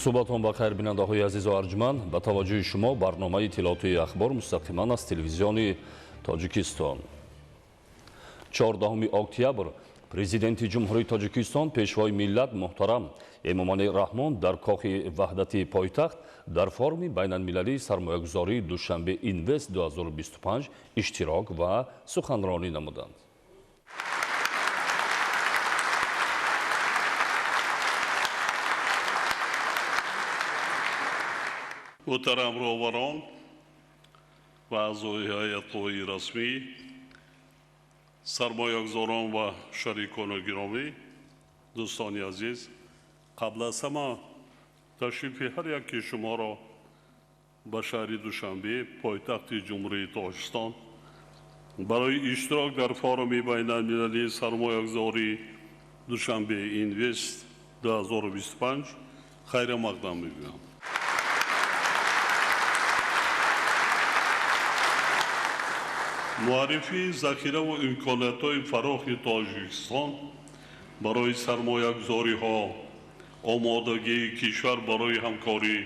Суҳбатон ба хайр, бинандаҳои азизу арҷманд. Ба таваҷҷӯҳи шумо барномаи иттилоотии ахбор мустақиман аз телевизиони Тоҷикистон. 14 октябр Президенти Ҷумҳурии Тоҷикистон, Пешвои миллат муҳтарам Эмомалӣ Раҳмон дар Кохи Ваҳдати пойтахт дар форуми байналмилалии сармоягузории Душанбе Инвест 2025 иштирок ва суханронӣ намуданд. Муҳтарам роҳбарон ва аъзои ҳайатҳои расмӣ, сармоягузорон ва шарикони гиромӣ, дӯстони азиз, қабл аз ҳама ташрифи ҳар яки шуморо ба шаҳри Душанбе, пойтахти Ҷумҳурии Тоҷикистон, барои иштирок дар форуми байналмилалии сармоягузории Душанбе Инвест 2025 хайрамақдам мегӯям. Муаррифии захираву имкониятҳои фарохи Тоҷикистон барои сармоягузориҳо, омодагии кишвар барои ҳамкорӣ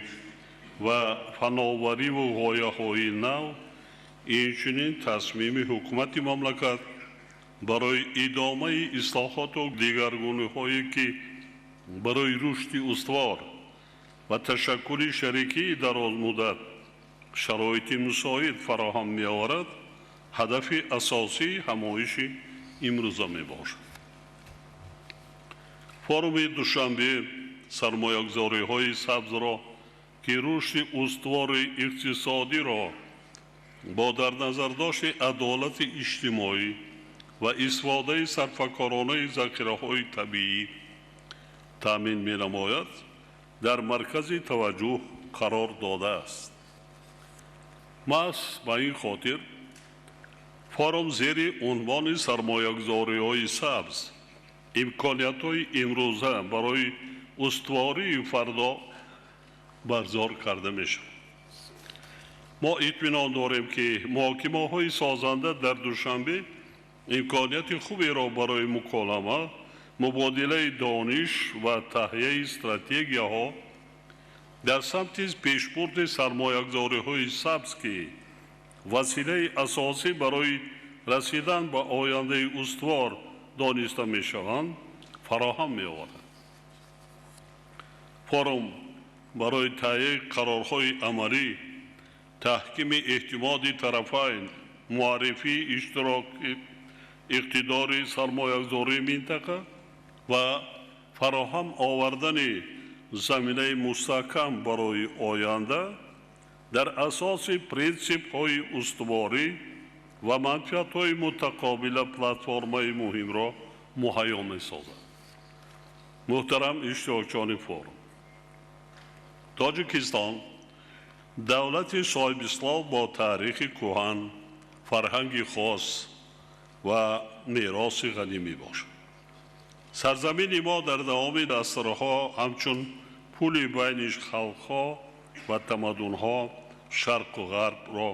ва фановариву ғояҳои нав, инчунин тасмими ҳукумати мамлакат барои идомаи ислоҳоту дигаргуниҳое, ки барои рушди устувор ва ташаккули шарикии дарозмуддат шароити мусоид фароҳам меоварад, ҳадафи асосии ҳамоиши имрӯза мебошад. Форуми Душанбе сармоягузориҳои сабзро, ки рушди устувори иқтисодиро бо дар назардошти адолати иҷтимоӣ ва истифодаи сарфакоронаи захираҳои табиӣ таъмин менамояд, дар маркази таваҷҷӯҳ қарор додааст. Маҳз ба ин хотир форум зери унвони сармоягузориҳои сабз имкониятҳои имрӯза барои устувории фардо баргузор карда мешавад. Мо итминон дорем, ки муҳокимаҳои созанда дар Душанбе имконияти хуберо барои муколама, мубодилаи дониш ва таҳияи стратегияҳо дар самти пешбурди сармоягузориҳои сабз, ки василаи асосӣ барои расидан ба ояндаи устувор дониста мешаванд, фароҳам меоварад. Форум барои таҳияи қарорҳои амалӣ, таҳкими эътимоди тарафайн, муаррифии иштироки иқтидори сармоягузории минтақа ва фароҳам овардани заминаи мустаҳкам барои оянда дар асоси принсипҳои устуворӣ ва манфиатҳои мутақобила платформаи муҳимро муҳайё месозад. Муҳтарам иштирокчиёни форум, Тоҷикистон давлати соҳибистиқлол бо таърихи кӯҳан, фарҳанги хос ва мероси ғанӣ мебошад. Сарзамини мо дар давоми асрҳо ҳамчун пули байни халқҳо ва тамаддунҳо шарқу ғарбро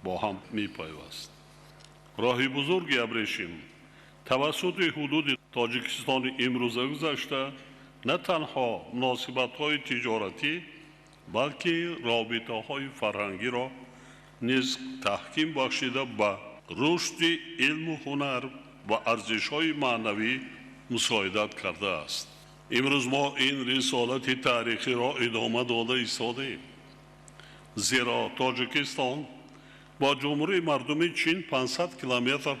бо ҳам мепайваст. Роҳи бузурги абрешим тавассути ҳудуди Тоҷикистони имрӯза гузашта на танҳо муносибатҳои тиҷоратӣ, балки робитаҳои фарҳангиро низ таҳким бахшида ба рушди илму ҳунар ва арзишҳои маънавӣ мусоидат кардааст. Имрӯз мо ин рисолати таърихиро идома дода истодаем, зеро Тоҷикистон бо Ҷумҳурии мардумии Чин 500 километр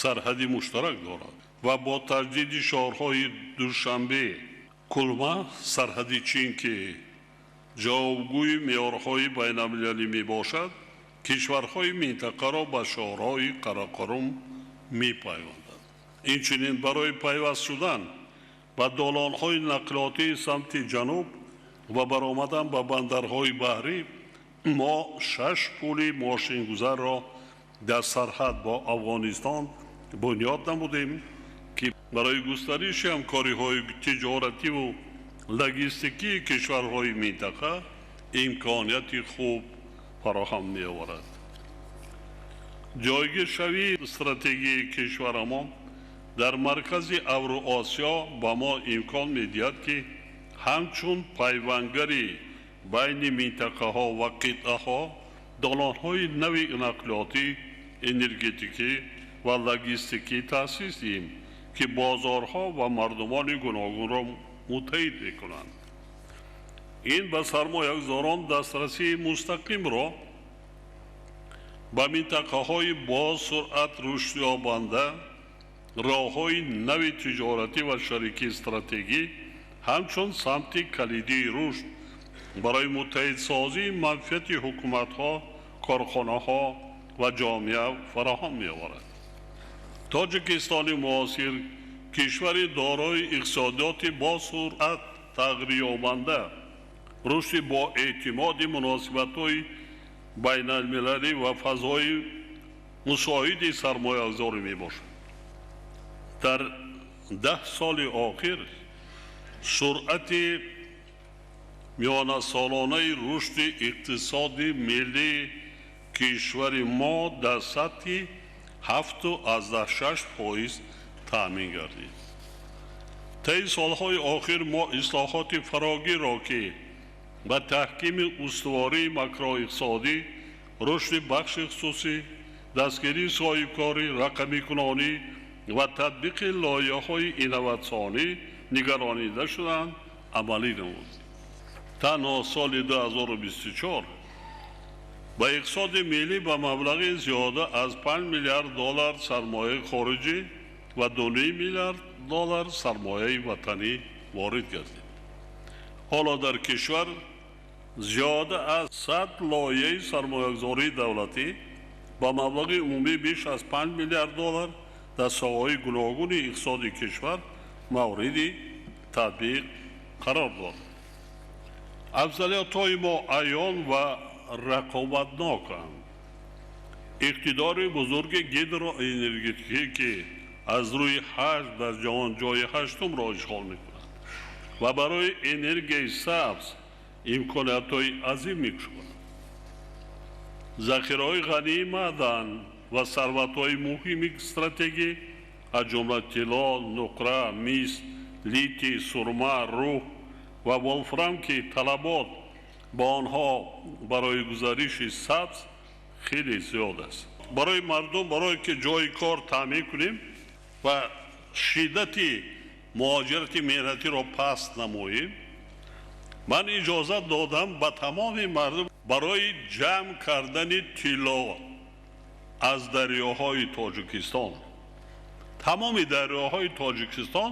сарҳади муштарак дорад ва бо таҷдиди шоҳроҳи Душанбе Кулма сарҳади Чин, ки ҷавобгӯи меъёрҳои байналмилалӣ мебошад, кишварҳои минтақаро ба шоҳроҳи Қарақорум мепайвандад. Инчунин барои пайваст шудан ба долонҳои нақлиётии самти ҷануб ва баромадан ба бандарҳои баҳрӣ мо 6 пули мошингузарро дар сарҳад бо Афғонистон бунёд намудем, ки барои густариши ҳамкориҳои тиҷоративу логистикии кишварҳои минтақа имконияти хуб фароҳам меоварад. Ҷойгиршавии стратегии кишварамон дар маркази Авруосиё ба мо имкон медиҳад, ки Ҳамчун пайвангари байни минтақаҳо ва қитъаҳо долонҳои нави нақлиётӣ, энергетикӣ ва логистикӣ таъсис диҳем, ки бозорҳо ва мардумони гуногунро муттаҳид мекунанд. Ин ба сармоягузорон дастрасии мустақимро ба минтақаҳои босуръат рушдёбанда, роҳҳои нави тиҷоратӣ ва шарикии стратегӣ ҳамчун самти калидии рушд барои муттаҳидсозии манфиати ҳукуматҳо, корхонаҳо ва ҷомеа фароҳам меоварад. Тоҷикистони муосир кишвари дорои иқтисодиёти босуръат тағйирёбанда, рушди боэътимоди муносибатҳои байналмилалӣ ва фазои мусоиди сармоягузорӣ мебошад. Дар 10 соли охир суръати миёнасолонаи рушди иқтисоди миллии кишвари мо дар сатҳи 7,6% таъмин гардид. Таи солҳои охир мо ислоҳоти фарогирро, ки ба таҳкими устувории макроиқтисодӣ, рушди бахши хусусӣ, дастгирии соҳибкорӣ, рақамикунонӣ ва татбиқи лоиҳаҳои инноватсионӣ нигаронида шуданд, амалӣ намудем. Танҳо соли 2024 ба иқтисоди миллӣ ба маблағи зиёда аз 5 миллиард доллар сармояи хориҷӣ ва 2,5 миллиард доллар сармояи ватанӣ ворид гардид. Ҳоло дар кишвар зиёда аз 100 лоиҳаи сармоягузории давлатӣ ба маблағи умумӣ беш аз 5 миллиард доллар дар соҳаҳои гуногуни иқтисоди кишвар мавриди татбиқ қарор дорад. Афзалиятҳои мо аён ва рақобатноканд. Иқтидори бузурги гидроэнергетикӣ, ки аз рӯи ҳаҷм дар ҷаҳон ҷои ҳаштумро ишғол мекунад ва барои энергияи сабз имкониятҳои азим мекушояд. Захираҳои ғании маъдан ва сарватҳои муҳими стратегӣ, аз ҷумла тилло, нуқра, мис, литий, сурма, рӯҳ ва волфрам, ки талабот ба онҳо барои гузариши сабз хеле зиёд аст. Барои мардум, барое ки ҷои кор таъмин кунем ва шиддати муҳоҷирати меҳнатиро паст намоем, ман иҷозат додам ба тамоми мардум барои ҷамъ кардани тилло аз дарёҳои Тоҷикистон. Тамоми дарёҳои Тоҷикистон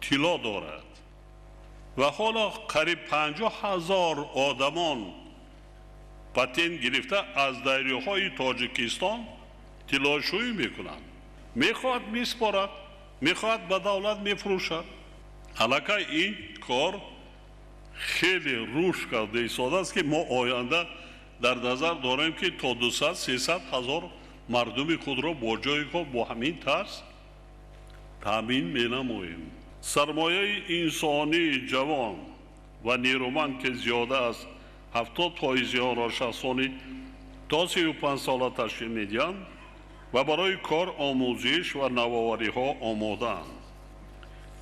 тилло дорад ва ҳоло қариб 50 000 одамон патент гирифта аз дарёҳои Тоҷикистон тиллошӯӣ мекунанд. Мехоҳад меспорад, мехоҳад ба давлат мефурӯшад. Аллакай ин кор хеле рушд карда истодааст, ки мо оянда дар назар дорем, ки то 200-300 ҳазор мардуми худро бо ҷои кор бо ҳамин тарз таъмин менамоем. Сармояи инсонии ҷавон ва нерӯманд, ки зиёда аз 70% онро шахсони то 35 сола ташкил медиҳанд ва барои кор, омӯзиш ва навовариҳо омодаанд.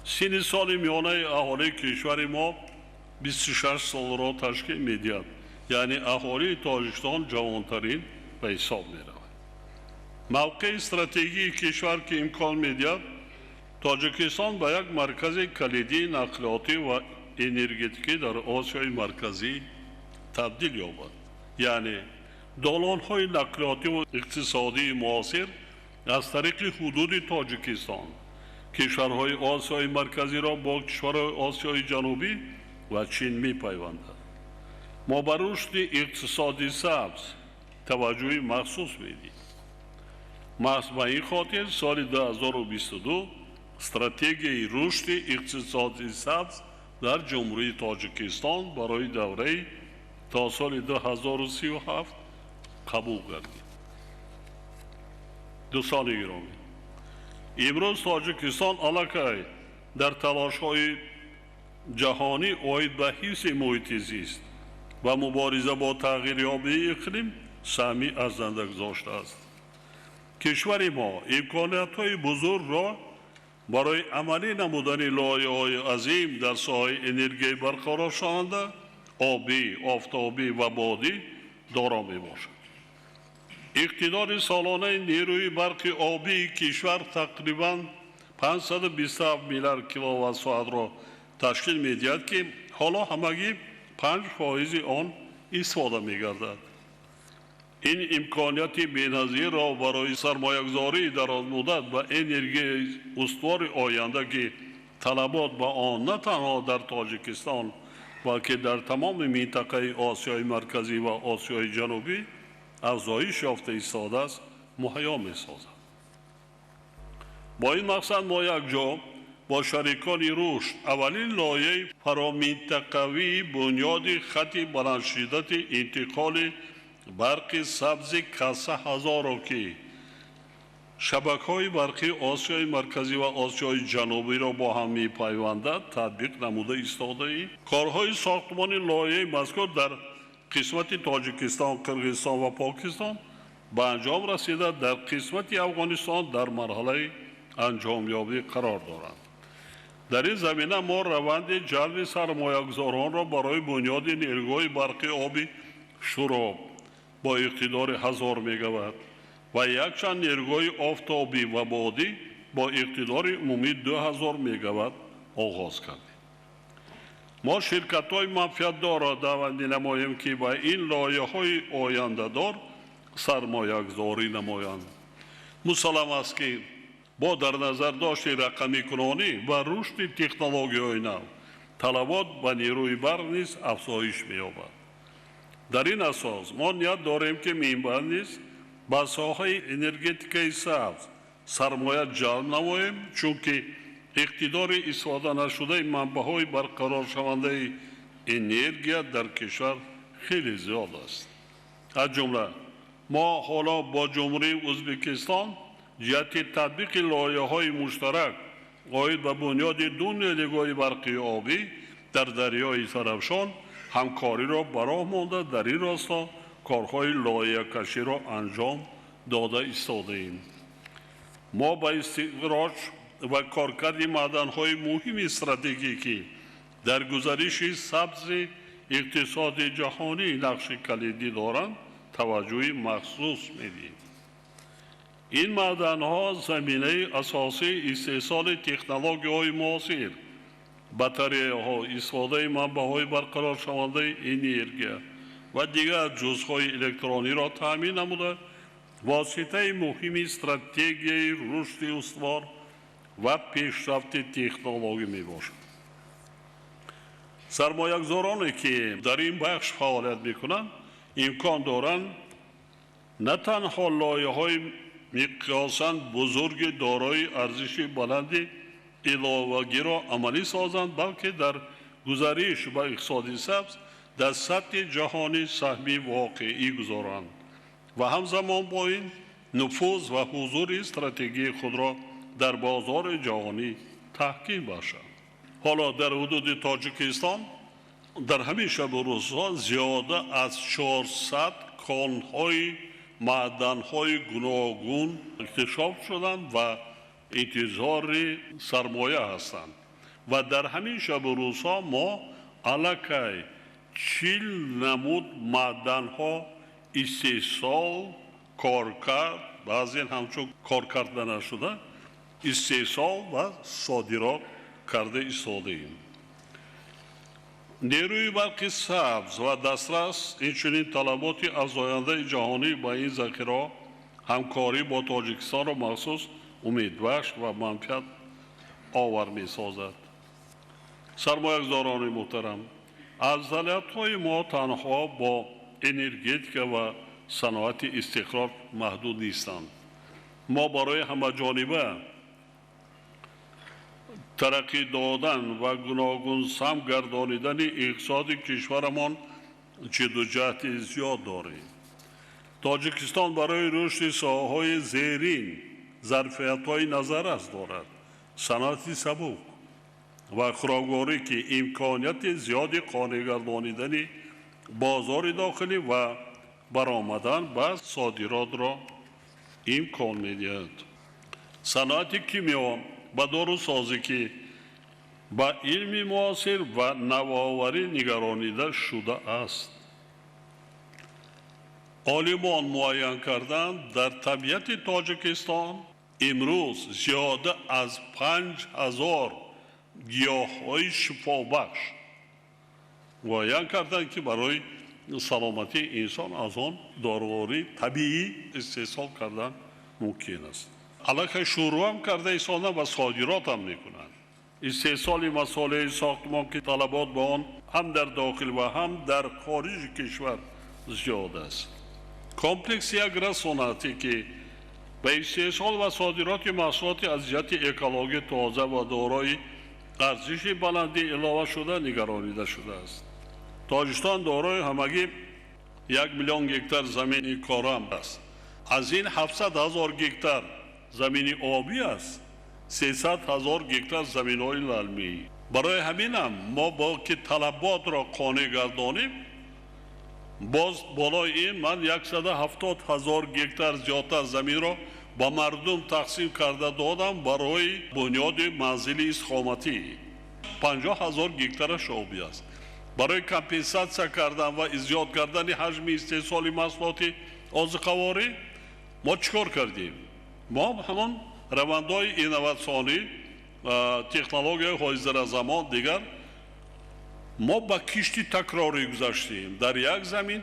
Синни соли миёнаи аҳолии кишвари мо 26 солро ташкил медиҳад, яъне аҳолии Тоҷикистон ҷавонтарин ба ҳисоб меравад. Мавқеи стратегии кишвар, ки имкон медиҳад Тоҷикистон ба як маркази калидии нақлиётӣ ва энергетикӣ дар Осиёи Марказӣ табдил ёбад, яъне долонҳои нақлиётӣ ва иқтисодии муосир аз тариқи ҳудуди Тоҷикистон кишварҳои Осиёи Марказиро бо кишварҳои Осиёи Ҷанубӣ ва Чин мепайвандад. Мо ба рушди иқтисоди сабз таваҷҷӯҳи махсус медиҳем. Маҳз ба ин хотир соли 2022 стратегияи рушди иқтисоди сабз дар Ҷумҳурии Тоҷикистон барои давраи то соли 2037 қабул гардид. Дӯстони гиромӣ, имрӯз Тоҷикистон аллакай дар талошҳои ҷаҳонӣ оид ба ҳифзи муҳити зист ва мубориза бо тағйирёбии иқлим саҳми арзанда гузоштааст. Кишвари мо имкониятҳои бузургро Барои амалӣ намудани лоиҳаҳои азим дар соҳаи энергияи барқароршаванда, обӣ, офтобӣ ва бодӣ доро мебошад. Иқтидори солонаи нерӯи барқи обии кишвар тақрибан 527 миллиард киловатт-соатро ташкил медиҳад, ки ҳоло ҳамагӣ 5% он истифода мегардад. Ин имконияти беназирро барои сармоягузории дарозмуддат ба энергияи устувори оянда, ки талабот ба он на танҳо дар Тоҷикистон, балки дар тамоми минтақаи Осиёи Марказӣ ва Осиёи Ҷанубӣ афзоиш ёфта истодааст, муҳайё месозад. Бо ин мақсад мо якҷо бо шарикони рушд аввалин лоиҳаи фароминтақавии бунёди хати баландшиддати интиқоли барқи сабзи Каса ҳазорро, ки шабакаҳои барқии Осиёи Марказӣ ва Осиёи Ҷанубиро бо ҳам мепайвандад, татбиқ намуда истодаем. Корҳои сохтмони лоиҳаи мазкур дар қисмати Тоҷикистон, Қирғизистон ва Покистон ба анҷом расида, дар қисмати Афғонистон дар марҳалаи анҷомёбӣ қарор доранд. Дар ин замина мо раванди ҷалби сармоягузоронро барои бунёди нерӯгоҳи барқи оби Шуроб бо иқтидори 1000 мегаватт ва якчанд нерӯгоҳи офтобӣ ва бодӣ бо иқтидори умумии 2000 мегаватт оғоз кардем. Мо ширкатҳои манфиатдорро даъват менамоем, ки ба ин лоиҳаҳои ояндадор сармоягузорӣ намоянд. Мусаллам аст, ки бо дар назар дошти рақамикунонӣ ва рушди технологияҳои нав талабот ба нерӯи барқ низ афзоиш меёбад. Дар ин асос мо ният дорем, ки минбаъд низ ба соҳаи энергетикаи сабз сармоя ҷалб намоем, чунки иқтидори истифода нашудаи манбаъҳои барқароршавандаи энергия дар кишвар хеле зиёд аст. Аз ҷумла мо ҳоло бо Ҷумҳурии Ӯзбекистон ҷиҳати татбиқи лоиҳаҳои муштарак оид ба бунёди ду нерӯгоҳи барқи обӣ дар дарёи Сарафшон ҳамкориро ба роҳ монда, дар ин росто корҳои лоиҳакаширо анҷом дода истодаем. Мо ба истихроҷ ва коркарди маъданҳои муҳими стратегӣ, ки дар гузариши сабзи иқтисоди ҷаҳонӣ нақши калидӣ доранд, таваҷҷӯҳи махсус медиҳем. Ин маъданҳо заминаи асосии истеҳсоли технологияҳои муосир, батареяҳо, истифодаи манбаъҳои барқароршавандаи энергия ва дигар ҷузъҳои электрониро таъмин намуда, воситаи муҳими стратегияи рушди устувор ва пешрафти технологӣ мебошад. Сармоягузороне, ки дар ин бахш фаъолият мекунанд, имкон доранд на танҳо лоиҳаҳои миқёсан бузурги дорои арзиши баланди иловагиро амалӣ созанд, балки дар гузариш ба иқтисоди сабз дар сатҳи ҷаҳонӣ саҳми воқеӣ гузоранд ва ҳамзамон бо ин нуфуз ва ҳузури стратегии худро дар бозори ҷаҳонӣ таҳким бахшанд. Ҳоло дар ҳудуди Тоҷикистон дар ҳамин шабу рӯзҳо зиёда аз 400 конҳои маъданҳои гуногун иктишоф шуданд ва интизори сармоя ҳастанд ва дар ҳамин шабу рӯзҳо мо аллакай 40 намуд маъданҳо истеҳсол, коркард, баъзен ҳамчун коркарда нашуда истеҳсол ва содирот карда истодаем. Нерӯи барқи сабз ва дастрас, инчунин талаботи афзояндаи ҷаҳонӣ ба ин захираҳо ҳамкорӣ бо Тоҷикистонро махсус умедбахш ва манфиат овар месозад. Сармоягузорони муҳтарам, афзалиятҳои мо танҳо бо энергетика ва саноати истихроҷ маҳдуд нестанд. Мо барои ҳамаҷониба тараққӣ додан ва гуногунсам гардонидани иқтисоди кишварамон ҷиддуҷаҳди зиёд дорем. Тоҷикистон барои рушди соҳаҳои зерин зарфиятҳои назаррас дорад: саноати сабук ва хӯрокворӣ, ки имконияти зиёди қонеъ гардонидани бозори дохилӣ ва баромадан ба содиротро имкон медиҳад. Саноати кимиё ба дорусозӣ, ки ба илми муосир ва навоварӣ нигаронида шудааст. Олимон муайян карданд, дар табиати Тоҷикистон имрӯз зиёда аз 5000 гиёҳҳои шифобахш муайян карданд, ки барои саломатии инсон аз он дорувории табиӣ истеҳсол кардан мумкин аст. Аллакай шурӯъам карда истоданд ва содиротам мекунанд. Истеҳсоли масолеҳи сохтмон, ки талабот ба он ҳам дар дохил ва ҳам дар хориҷи кишвар зиёд аст. Комплекси агросаноатӣ, ки ба истеҳсол ва содироти маҳсулоти аз ҷиҳати экологӣ тоза ва дорои арзиши баландӣ иловашуда нигаронида шудааст. Тоҷикистон дорои ҳамагӣ 1 миллион гектар замини корам аст. Аз ин 700 ҳазор гектар замини обӣ аст, 300 ҳазор гектар заминҳои лалмӣ. Барои ҳаминам мо бо ки талаботро қонеъ гардонем, боз болои ин ман 170 ҳазор гектар зиёдтар заминро ба мардум тақсим карда додам барои бунёди манзили истиқоматӣ. 50 ҳазор гектараш обӣ аст. Барои компенсатсия кардан ва зиёд кардани ҳаҷми истеҳсоли маҳсулоти озуқаворӣ мо чӣ кор кардем? Мо ҳамон равандҳои инноватсионӣ, технологияи ҳозиразамон дигар мо ба кишти такрорӣ гузаштем. Дар як замин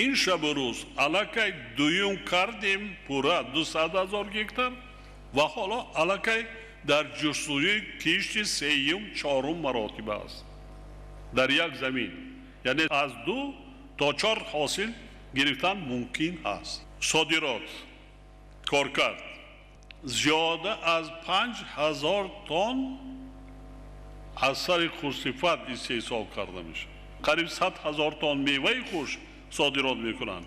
ин шабу рӯз аллакай дуюм кардем пурра 200 ҳазор гектар ва ҳоло аллакай дар ҷустуҷӯи кишти сеюм, чорум маротиба аст дар як замин. Яъне аз 2 то 4 ҳосил гирифтан мумкин аст. Содирот коркард зиёда аз 5000 тонн аз сари хушсифат истеҳсол карда мешавад. Қариб 100 ҳазор тонн меваи хуш содирот мекунанд.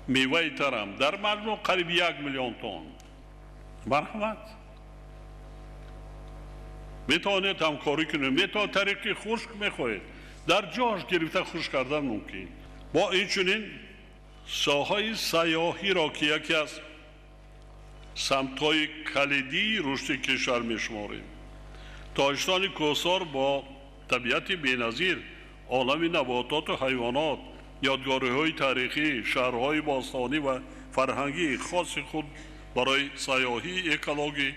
Меваи тарам дар маҷмӯъ қариб 1 миллион тонн. Марҳамат, метавонед ҳамкорӣ кунед, метавонед тариқи хушк мехоҳед, дар ҷош гирифта хушк кардан мумкин. Бо инчунин соҳаи сайёҳиро, ки яке аз самтҳои калидии рушди кишвар мешуморем. Тоҷикистони кӯҳсор бо табиати беназир, олами набототу ҳайвонот, ёдгориҳои таърихӣ, шаҳрҳои бостонӣ ва фарҳангии хоси худ барои сайёҳии экологӣ,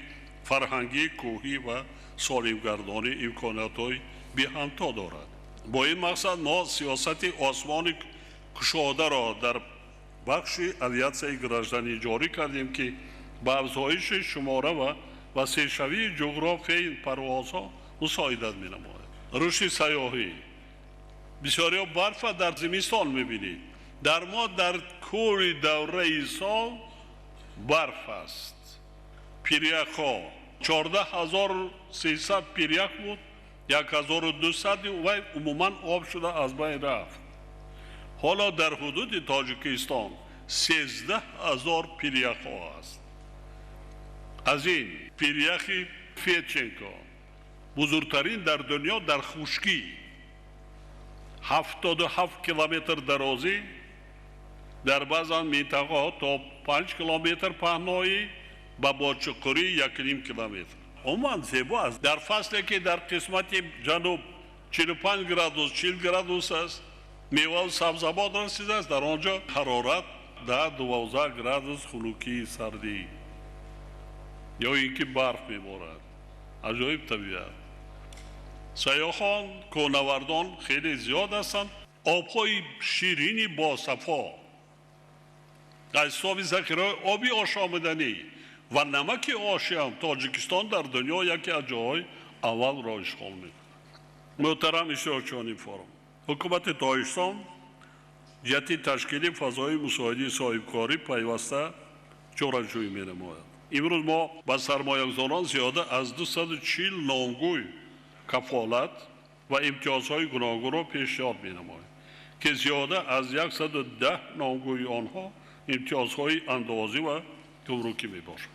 фарҳангӣ, кӯҳӣ ва солимгардонӣ имкониятҳои беҳамто дорад. Бо ин мақсад мо сиёсати осмони кушодаро дар бахши авиатсияи гражданӣ ҷорӣ кардем, ки ба афзоиши шумора ва васеъшавии ҷуғрофияи парвозҳо мусоидат менамояд. Рушди сайёҳӣ. Бисёриҳо барфа дар зимистон мебинед. Дар мо дар кӯли давраи сол барф аст. Пиряхҳо 14300 пирях буд, 1200 вай умуман об шуда аз байн рафт. Ҳоло дар ҳудуди Тоҷикистон 13000 пиряхҳо аст. Аз ин пиряхи Федченко бузургтарин дар дунё дар хушкӣ, 77 километр дарозӣ, дар баъзан минтақаҳо то 5 километр паҳноӣ ва бо чуқурӣ 1,5 километр. Умуман зебо аст. Дар фасле ки дар қисмати ҷануб 45 градус, 40 градус аст, меваву сабзавот расидааст, дар он ҷо ҳарорат 10-12 градус хунукии сардӣ ё ин ки барф меборад. Аҷоиб табиат. Сайёҳон, кӯҳнавардон хеле зиёд ҳастанд. Обҳои ширини босафо аз ҳисоби захираҳои оби ошомиданӣ ва намаки ошиам Тоҷикистон дар дунё яке аз ҷойҳои аввалро ишғол мекунад. Муҳтарам иштирокчиёни форум, ҳукумати Тоҷикистон ҷиҳати ташкили фазои мусоиди соҳибкорӣ пайваста чораҷӯӣ менамояд. Имрӯз мо ба сармоягузорон зиёда аз 240 номгӯй кафолат ва имтиёзҳои гуногунро пешниҳод менамоем, ки зиёда аз 110 номгӯи онҳо имтиёзҳои андозӣ ва гумрукӣ мебошад.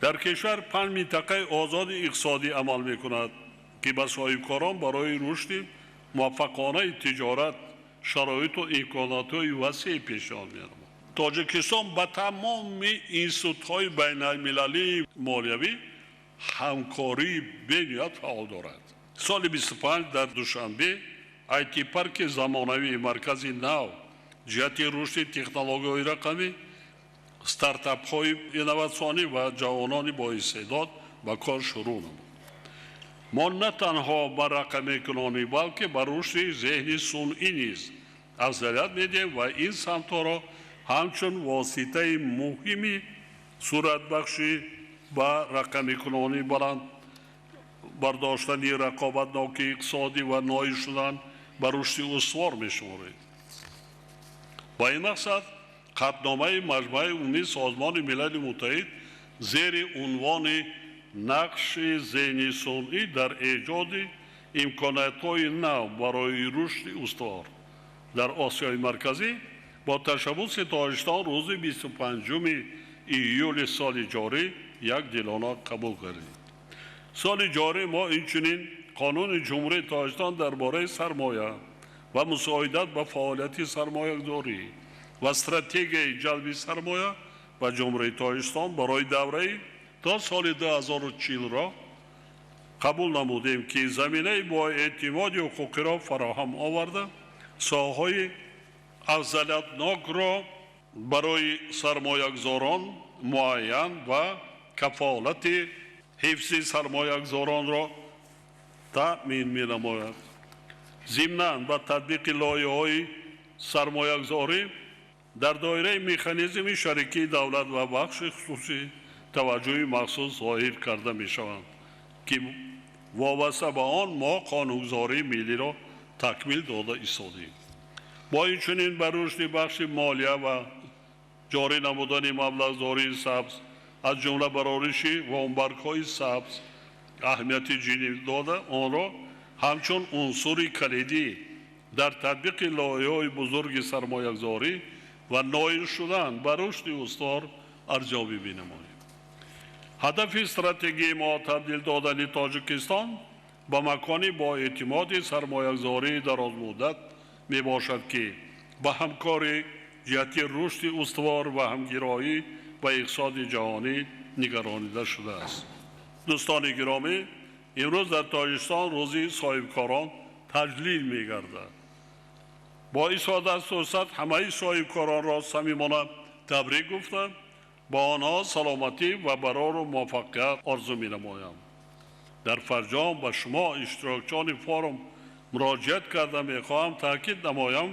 Дар кишвар 5 минтақаи озоди иқтисодӣ амал мекунад, ки ба соҳибкорон барои рушди муваффақонаи тиҷорат шароиту имкониятҳои васеъ пешниҳод менамояд. Тоҷикистон ба тамоми институтҳои байналмилалии молиявӣ ҳамкории бениҳоят фаъол дорад. Соли 25 дар Душанбе IT-парки замонавии маркази нав ҷиҳати рушди технологияҳои рақамӣ, стартапҳои инноватсионӣ ва ҷавонони боистеъдод ба кор шурӯъ намуд. Мо на танҳо ба рақамикунонӣ, балки ба рушди зеҳни сунъӣ низ афзалият медиҳем ва ин самтҳоро ҳамчун воситаи муҳими суратбахшӣ ба рақамикунонӣ, баланд бардоштани рақобатнокии иқтисодӣ ва ноил шудан ба рушди устувор мешуморем. Ба ин мақсад қатъномаи Маҷмааи Умумии Созмони Милали Муттаҳид зери унвони нақши зеҳни сунъӣ дар эҷоди имкониятҳои нав барои рушди устувор дар Осиёи Марказӣ бо ташаббуси Тоҷикистон рӯзи 25 июли соли ҷорӣ якдилона қабул кардем. Соли ҷорӣ мо инчунин Қонуни Ҷумҳурии Тоҷикистон дар бораи сармоя ва мусоидат ба фаъолияти сармоягузорӣ ва стратегияи ҷалби сармоя ба Ҷумҳурии Тоҷикистон барои давраи то соли 2040-ро қабул намудем, ки заминаи боэътимоди ҳуқуқиро фароҳам оварда, соҳаҳои афзалиятнокро барои сармоягузорон муайян ва кафолати ҳифзи сармоягузоронро таъмин менамояд. Зимнан ба татбиқи лоиҳаҳои сармоягузорӣ дар доираи механизми шарикии давлат ва бахши хусусӣ таваҷҷӯҳи махсус зоҳир карда мешаванд, ки вобаста ба он мо қонунгузории миллиро такмил дода истодем. Бо инчунин ба рушди бахши молия ва ҷорӣ намудани маблағгузории сабз, аз ҷумла барориши вомбаргҳои сабз аҳамияти ҷиддӣ дода, онро ҳамчун унсури калидӣ дар татбиқи лоиҳаҳои бузурги сармоягузорӣ ва ноил шудан ба рушди устувор арзёбӣ менамоем. Ҳадафи стратегии мо табдил додани Тоҷикистон ба макони боэътимоди сармоягузории дарозмуддат мебошад, ки ба ҳамкорӣ ҷиҳати рушди устувор ва ҳамгироӣ ба иқтисоди ҷаҳонӣ нигаронида шудааст. Дӯстони гиромӣ, имрӯз дар Тоҷикистон рӯзи соҳибкорон таҷлил мегардад. Бо истифода аз фурсат ҳамаи соҳибкоронро самимона табрик гуфта, ба онҳо саломатӣ ва барору муваффақият орзу менамоям. Дар фарҷом ба шумо иштирокчиёни форум муроҷиат карда мехоҳам таъкид намоям,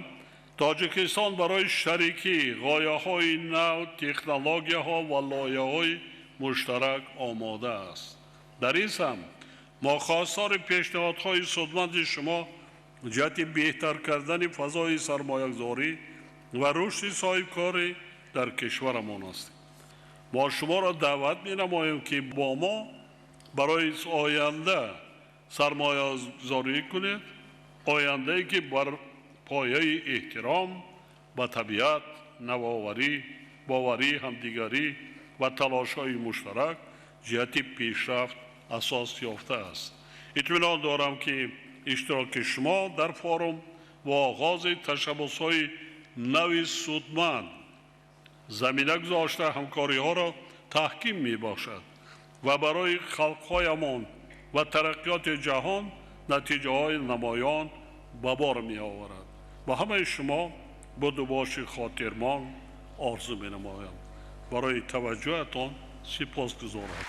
Тоҷикистон барои шарикӣ, ғояҳои нав, технологияҳо ва лоиҳаҳои муштарак омода аст. Дар ин самт мо хостори пешниҳодҳои судманди шумо ҷиҳати беҳтар кардани фазои сармоягузорӣ ва рушди соҳибкорӣ дар кишварамон ҳастем. Мо шуморо даъват менамоем, ки бо мо барои оянда сармоягузорӣ кунед, ояндае ки бар пояи эҳтиром ба табиат, навоварӣ, боварӣ, ҳамдигарӣ ва талошҳои муштарак ҷиҳати пешрафт асос ёфтааст. Итминон дорам, ки иштироки шумо дар форум ва оғози ташаббусҳои нави судманд замина гузошта ҳамкориҳоро таҳким мебошад ва барои халқҳоямон ва тараққиёти ҷаҳон натиҷаҳои намоён ба бор меоварад. Ба ҳамаи шумо будубоши хотирмон орзу менамоям. Барои таваҷҷӯҳатон сипосгузорам.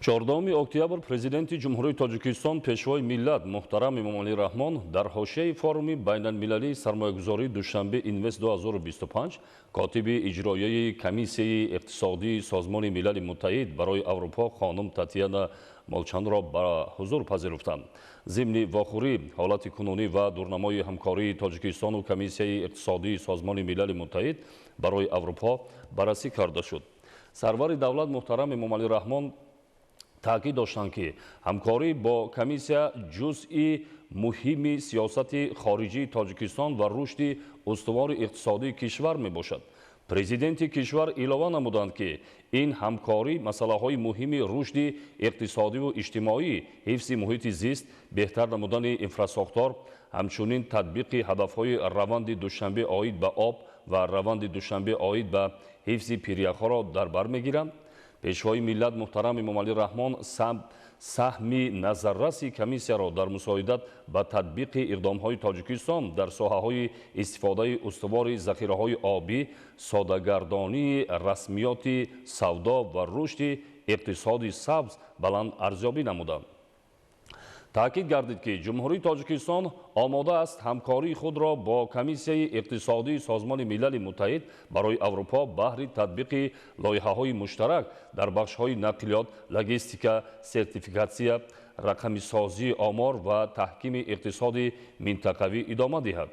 14 октябр Президенти Ҷумҳурии Тоҷикистон, Пешвои миллат муҳтарам Эмомалӣ Раҳмон дар ҳошияи форуми байналмилалии сармоягузории Душанбе Инвест 2025 котиби иҷроияи Комиссияи иқтисодии Созмони Милали Муттаҳид барои Аврупо хонум Татьяна Молчанро ба ҳузур пазируфтанд. Зимни вохӯрӣ ҳолати кунунӣ ва дурнамои ҳамкории Тоҷикистону Комиссияи иқтисодии Созмони Милали Муттаҳид барои Аврупо баррасӣ карда шуд. Сарвари давлат муҳтарам Эмомалӣ Раҳмон таъкид доштанд, ки ҳамкорӣ бо комиссия ҷузъи муҳими сиёсати хориҷии Тоҷикистон ва рушди устувори иқтисодии кишвар мебошад. Президенти кишвар илова намуданд, ки ин ҳамкорӣ масъалаҳои муҳими рушди иқтисодиву иҷтимоӣ, ҳифзи муҳити зист, беҳтар намудани инфрасохтор, ҳамчунин татбиқи ҳадафҳои раванди Душанбе оид ба об ва раванди Душанбе оид ба ҳифзи пиряхҳоро дар бар мегиранд. Пешвои миллат муҳтарам Эмомалӣ Раҳмон саҳми назарраси комиссияро дар мусоидат ба татбиқи иқдомҳои Тоҷикистон дар соҳаҳои истифодаи устувори захираҳои обӣ, содагардонии расмиёти савдо ва рушди иқтисоди сабз баланд арзёбӣ намуданд. Таъкид гардид, ки Ҷумҳурии Тоҷикистон омода аст ҳамкории худро бо Комиссияи иқтисодии Созмони Милали Муттаҳид барои Аврупо баҳри татбиқи лоиҳаҳои муштарак дар бахшҳои нақлиёт, логистика, сертификатсия, рақамисозии омор ва таҳкими иқтисоди минтақавӣ идома диҳад.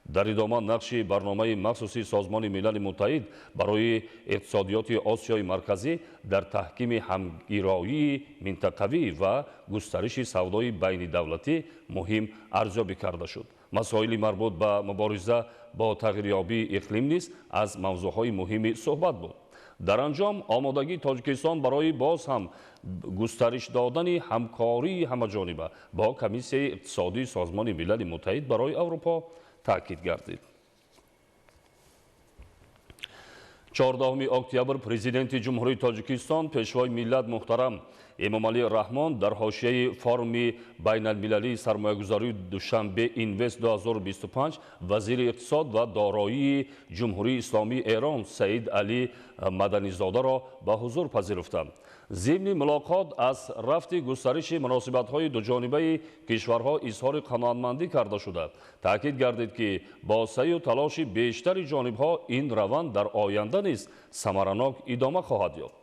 Дар идома нақши барномаи махсуси Созмони Милали Муттаҳид барои иқтисодиёти Осиёи Марказӣ дар таҳкими ҳамгироии минтақавӣ ва густариши савдои байнидавлатӣ муҳим арзёбӣ карда шуд. Масоили марбут ба мубориза бо тағйирёбии иқлим низ аз мавзӯъҳои муҳими суҳбат буд. Дар анҷом омодагии Тоҷикистон барои боз ҳам густариш додани ҳамкории ҳамаҷониба бо Комиссияи иқтисодии Созмони Милали Муттаҳид барои Аврупо таъкид гардид. 14 октябр Президенти Ҷумҳурии Тоҷикистон, Пешвои миллат муҳтарам Эмомалӣ Раҳмон дар ҳошияи форуми байналмилалии сармоягузории Душанбе Инвест 2025 вазири иқтисод ва дороии Ҷумҳурии Исломии Эрон Саид Алӣ Маданизодаро ба ҳузур пазируфтанд. Зимни мулоқот аз рафти густариши муносибатҳои дуҷонибаи кишварҳо изҳори қаноатмандӣ карда шуда, таъкид гардид, ки бо саъю талоши бештари ҷонибҳо ин раванд дар оянда низ самаранок идома хоҳад ёфт.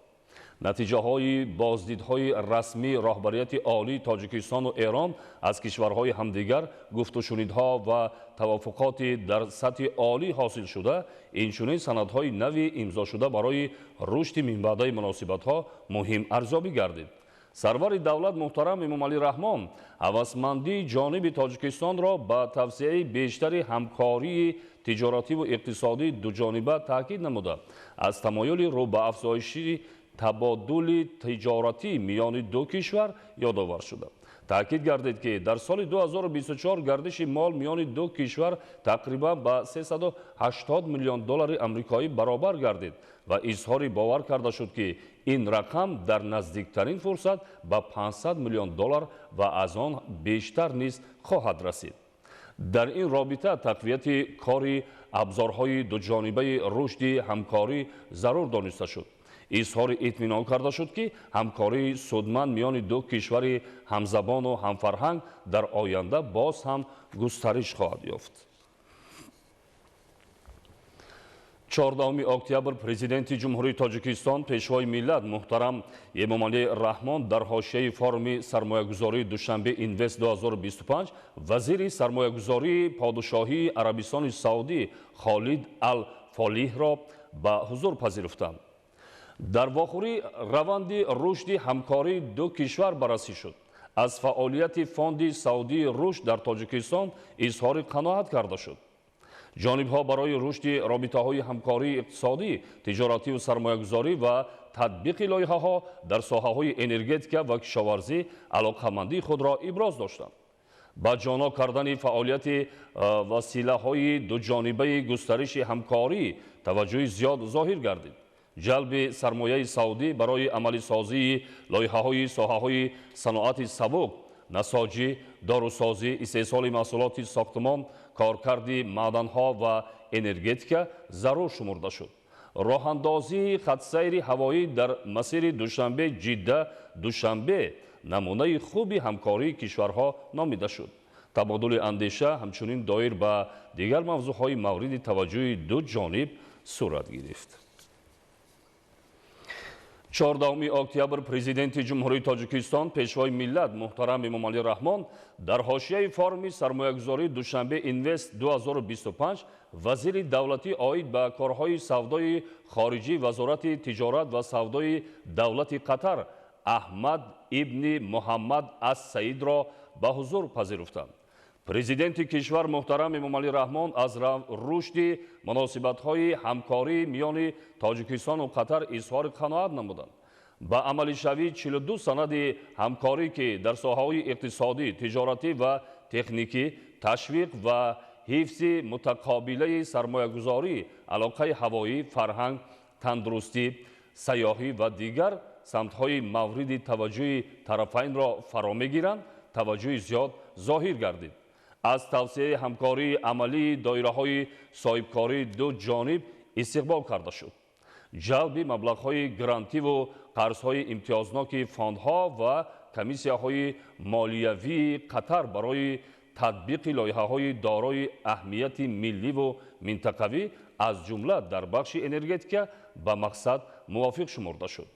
Натиҷаҳои боздидҳои расмии роҳбарияти олии Тоҷикистону Эрон аз кишварҳои ҳамдигар, гуфтушунидҳо ва тавофуқоти дар сатҳи олӣ ҳосилшуда, инчунин санадҳои нави имзошуда барои рушди минбаъдаи муносибатҳо муҳим арзёбӣ гардид. Сарвари давлат муҳтарам Эмомалӣ Раҳмон ҳавасмандии ҷониби Тоҷикистонро ба тавсияи бештари ҳамкории тиҷоративу иқтисодии дуҷониба таъкид намуда, аз тамоюли рӯ ба афзоиши табодули тиҷоратӣ миёни ду кишвар ёдовар шуда. Таъкид гардид, ки дар соли 2024 гардиши мол миёни ду кишвар тақрибан ба 380 миллион доллари амрикоӣ баробар гардид ва изҳори бовар карда шуд, ки ин рақам дар наздиктарин фурсат ба 500 миллион доллар ва аз он бештар низ хоҳад расид. Дар ин робита тақвияти кори абзорҳои дуҷонибаи рушди ҳамкорӣ зарур дониста шуд. Изҳори итминон карда шуд, ки ҳамкории судманд миёни ду кишвари ҳамзабону ҳамфарҳанг дар оянда боз ҳам густариш хоҳад ёфт. 14 октябр Президенти Ҷумҳурии Тоҷикистон, Пешвои миллат муҳтарам Эмомалӣ Раҳмон дар ҳошияи форуми сармоягузории Душанбе Инвест 2025 вазири сармоягузории Подшоҳии Арабистони Саудӣ Холид Ал Фолиҳро ба ҳузур пазируфтанд. Дар вохӯрӣ раванди рушди ҳамкории ду кишвар баррасӣ шуд. Аз фаъолияти Фонди Саудии рушд дар Тоҷикистон изҳори қаноат карда шуд. Ҷонибҳо барои рушди робитаҳои ҳамкории иқтисодӣ, тиҷоративу сармоягузорӣ ва татбиқи лоиҳаҳо дар соҳаҳои энергетика ва кишоварзӣ алоқамандии худро иброз доштанд. Ба ҷоно кардани фаъолияти василаҳои дуҷонибаи густариши ҳамкорӣ таваҷҷӯҳи зиёд зоҳир гардид. Ҷалби сармояи саудӣ барои амалисозии лоиҳаҳои соҳаҳои саноати сабук, насоҷӣ, дорусозӣ, истеҳсоли маҳсулоти сохтмон, коркарди маъданҳо ва энергетика зарур шумурда шуд. Роҳандозии хатсайри ҳавоӣ дар масири Душанбе Ҷидда Душанбе намунаи хуби ҳамкории кишварҳо номида шуд. Табодули андеша ҳамчунин доир ба дигар мавзӯъҳои мавриди таваҷҷӯҳи ду ҷониб сурат гирифт. 14 октябр Президенти Ҷумҳурии Тоҷикистон, Пешвои миллат муҳтарам Эмомалӣ Раҳмон дар ҳошияи форуми сармоягузории Душанбе Инвест 2025 вазири давлатӣ оид ба корҳои савдои хориҷӣ Вазорати тиҷорат ва савдои давлати Қатар Аҳмад ибни Муҳаммад ас Саидро ба ҳузур пазируфтанд. Президенти кишвар муҳтарам Эмомалӣ Раҳмон аз рушди муносибатҳои ҳамкорӣ миёни Тоҷикистону Қатар изҳори қаноат намуданд. Ба амалишавии 42 санади ҳамкорӣ, ки дар соҳаҳои иқтисодӣ, тиҷоратӣ ва техникӣ, ташвиқ ва ҳифзи мутақобилаи сармоягузорӣ, алоқаи ҳавоӣ, фарҳанг, тандурустӣ, сайёҳӣ ва дигар самтҳои мавриди таваҷҷӯҳи тарафайнро фаро мегиранд, таваҷҷӯҳи зиёд зоҳир гардид. Аз тавсияи ҳамкории амалии доираҳои соҳибкории ду ҷониб истиқбол карда шуд. Ҷалби маблағҳои грантиву қарзҳои имтиёзноки фондҳо ва комиссияҳои молиявии Қатар барои татбиқи лоиҳаҳои дорои аҳамияти милливу минтақавӣ, аз ҷумла дар бахши энергетика, ба мақсад мувофиқ шуморда шуд.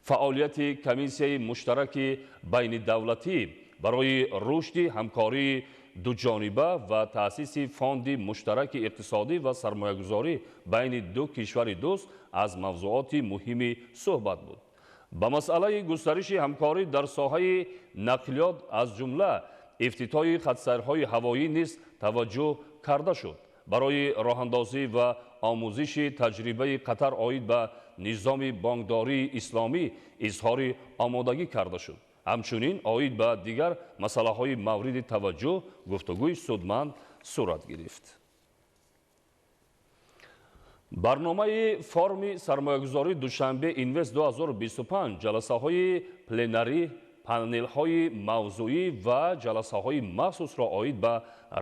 Фаъолияти комиссияи муштараки байнидавлатӣ барои рушди ҳамкории дуҷониба ва таъсиси фонди муштараки иқтисодӣ ва сармоягузорӣ байни ду кишвари дӯст аз мавзӯоти муҳими суҳбат буд. Ба масъалаи густариши ҳамкорӣ дар соҳаи нақлиёт, аз ҷумла ифтитоҳи хатсайрҳои ҳавоӣ низ таваҷҷӯҳ карда шуд. Барои роҳандозӣ ва омӯзиши таҷрибаи Қатар оид ба низоми бонкдории исломӣ изҳори омодагӣ карда шуд. Ҳамчунин оид ба дигар масъалаҳои мавриди таваҷҷӯҳ гуфтугӯи судманд сурат гирифт. Барномаи форуми сармоягузории Душанбе Инвест 2025 ҷаласаҳои пленарӣ, панелҳои мавзӯӣ ва ҷаласаҳои махсусро оид ба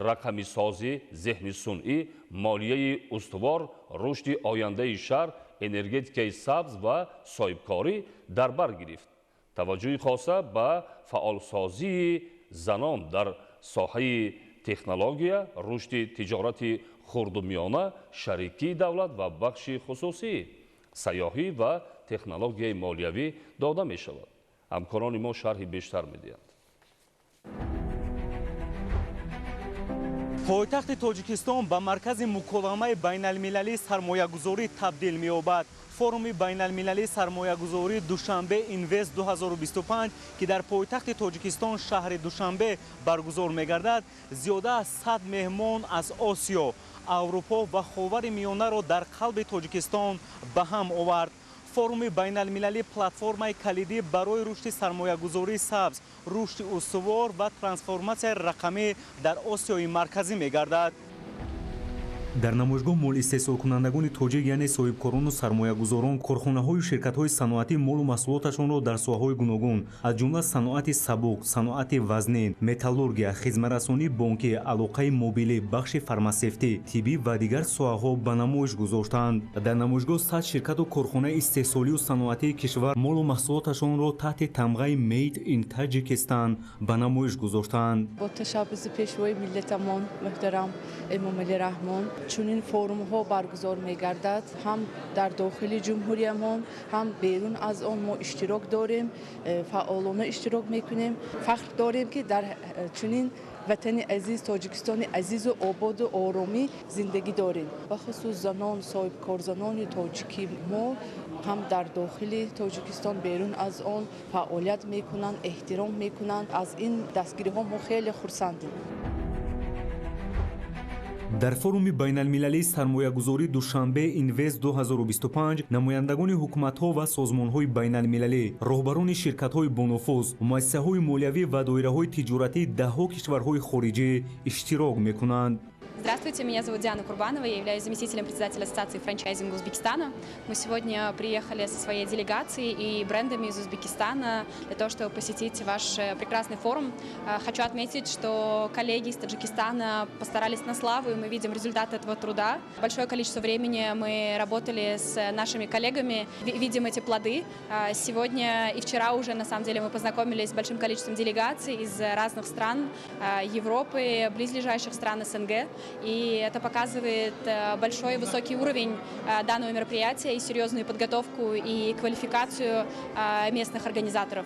рақамисозӣ, зеҳни сунъӣ, молияи устувор, рушди ояндаи шаҳр, энергетикаи сабз ва соҳибкорӣ дар бар гирифт. Таваҷҷӯҳи хоса ба фаъолсозии занон дар соҳаи технология, рушди тиҷорати хурду миёна, шарикии давлат ва бахши хусусӣ, сайёҳӣ ва технологияи молиявӣ дода мешавад. Ҳамкорони мо шарҳи бештар медиҳанд. Пойтахти Тоҷикистон ба маркази муколамаи байналмилалии сармоягузорӣ табдил меёбад. Форуми байналмилалии сармоягузории Душанбе Инвест 2025, ки дар пойтахти Тоҷикистон шаҳри Душанбе баргузор мегардад, зиёда аз 100 меҳмон аз Осиё, Аврупо ва Ховари Миёнаро дар қалби Тоҷикистон ба ҳам овард. Форуми байналмилалӣ платформаи калидӣ барои рушди сармоягузории сабз, рушди устувор ва трансформатсияи рақамӣ дар Осиёи Марказӣ мегардад. Дар намоишгоҳ молистеҳсолкунандагони тоҷик, яъне соҳибкорону сармоягузорон, корхонаҳою ширкатҳои саноатӣ молу маҳсулоташонро дар соҳаҳои гуногун, аз ҷумла саноати сабук, саноати вазнин, металлургия, хизматрасонии бонкӣ, алоқаи мобилӣ, бахши фармасевтӣ, тиббӣ ва дигар соҳаҳо ба намоиш гузоштанд. Дар намоишгоҳ 100 ширкату корхонаи истеҳсолию саноатии кишвар молу маҳсулоташонро таҳти тамғаи Made in Tajikistan ба намоиш гузоштанд. Бо ташаббуси пешвои миллатамон муҳтарам Эмомалӣ Раҳмон чунин форумҳо баргузор мегардад. Ҳам дар дохили ҷумҳуриямон, ҳам берун аз он мо иштирок дорем, фаъолона иштирок мекунем. Фахр дорем, ки дар чунин ватани азиз, Тоҷикистони азизу ободу оромӣ зиндагӣ дорем. Бахусус занон, соҳибкорзанони тоҷики мо ҳам дар дохили Тоҷикистон, берун аз он фаъолият мекунанд, эҳтиром мекунанд. Аз ин дастгириҳо мо хеле хурсандем. Дар форуми байналмилалии сармоягузории Душанбе Инвест 2025 намояндагони ҳукуматҳо ва созмонҳои байналмилалӣ, роҳбарони ширкатҳои бонуфуз, муассисаҳои молиявӣ ва доираҳои тиҷоратии даҳҳо кишварҳои хориҷӣ иштирок мекунанд. Здравствуйте, меня зовут Диана Курбанова, я являюсь заместителем председателя Ассоциации франчайзинга Узбекистана. Мы сегодня приехали со своей делегацией и брендами из Узбекистана для того, чтобы посетить ваш прекрасный форум. Хочу отметить, что коллеги из Таджикистана постарались на славу, и мы видим результаты этого труда. Большое количество времени мы работали с нашими коллегами, видим эти плоды. Сегодня и вчера уже, на самом деле, мы познакомились с большим количеством делегаций из разных стран Европы, близлежащих стран СНГ. И это показывает большой и высокий уровень данного мероприятия и серьезную подготовку и квалификацию местных организаторов.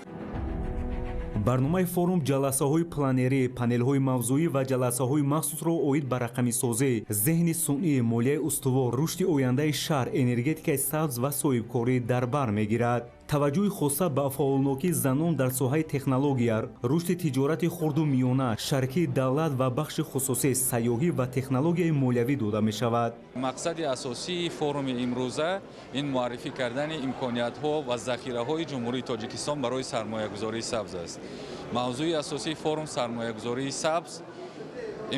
Барномаи форум ҷаласаҳои пленарӣ, панелҳои мавзӯӣ ва ҷаласаҳои махсусро оид ба рақамисозӣ, зеҳни сунъӣ, молияи устувор, рушди ояндаи шаҳр, энергетикаи сабз ва соҳибкорӣ дар бар мегирад. Таваҷҷӯҳи хоса ба фаъолнокии занон дар соҳаи технология, рушди тиҷорати хурду миёна, шарикии давлат ва бахши хусусӣ, сайёҳӣ ва технологияи молиявӣ дода мешавад. Мақсади асосии форуми имрӯза ин муаррифӣ кардани имкониятҳо ва захираҳои Ҷумҳурии Тоҷикистон барои сармоягузории сабз аст. Мавзӯи асосии форум сармоягузории сабз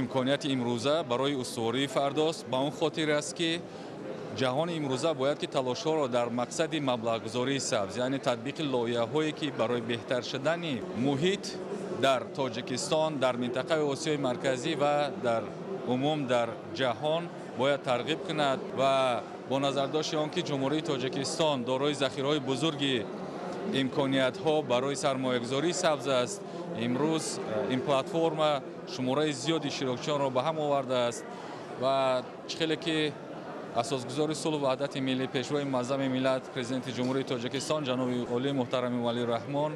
имконияти имрӯза барои устувории фардост. Ба он хотир аст, ки ҷаҳони имрӯза бояд ки талошҳоро дар мақсади маблағгузории сабз, яъне татбиқи лоиҳаҳое, ки барои беҳтар шудани муҳит дар Тоҷикистон, дар минтақаи Осиёи Марказӣ ва дар умум дар ҷаҳон бояд тарғиб кунад. Ва бо назардошти он ки Ҷумҳурии Тоҷикистон дорои захираҳои бузурги имкониятҳо барои сармоягузории сабз аст, имрӯз ин платформа шумораи зиёди иштирокчиёнро ба ҳам овардааст. Ва чӣ хеле ки асосгузори сулҳу ваҳдати миллӣ, Пешвои муаззами миллат, Президенти Ҷумҳурии Тоҷикистон ҷаноби олии муҳтарам Эмомалӣ Раҳмон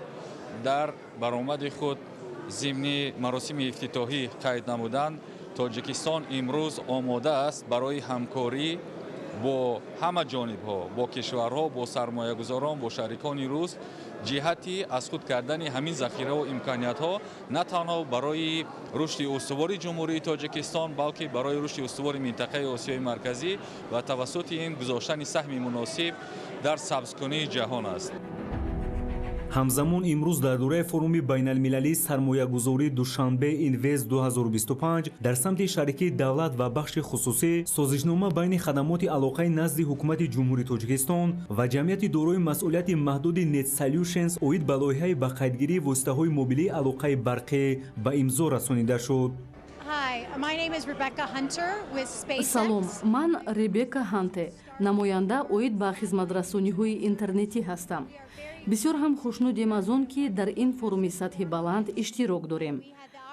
дар баромади худ зимни маросими ифтитоҳӣ қайд намуданд, Тоҷикистон имрӯз омода аст барои ҳамкорӣ бо ҳама ҷонибҳо, бо кишварҳо, бо сармоягузорон, бо шарикони рӯз ҷиҳати аз худ кардани ҳамин захираву имкониятҳо на танҳо барои рушди устувори Ҷумҳурии Тоҷикистон, балки барои рушди устувори минтақаи Осиёи Марказӣ ва тавассути ин гузоштани саҳми муносиб дар сабзкунии ҷаҳон аст. Ҳамзамон имрӯз дар доираи форуми байналмилалии сармоягузории Душанбе Инвест 2025 дар самти шарикии давлат ва бахши хусусӣ созишнома байни хадамоти алоқаи назди Ҳукумати Ҷумҳурии Тоҷикистон ва ҷамъияти дорои масъулияти маҳдуди Net Solutions оид ба лоиҳаи ба қайдгирии воситаҳои мобилии алоқаи барқӣ ба имзо расонида шуд. Салом, ман Ребека Ханте, намоянда оид ба хизматрасониҳои интернетӣ ҳастам. Бисёр ҳам хушнудем аз он, ки дар ин форуми сатҳи баланд иштирок дорем.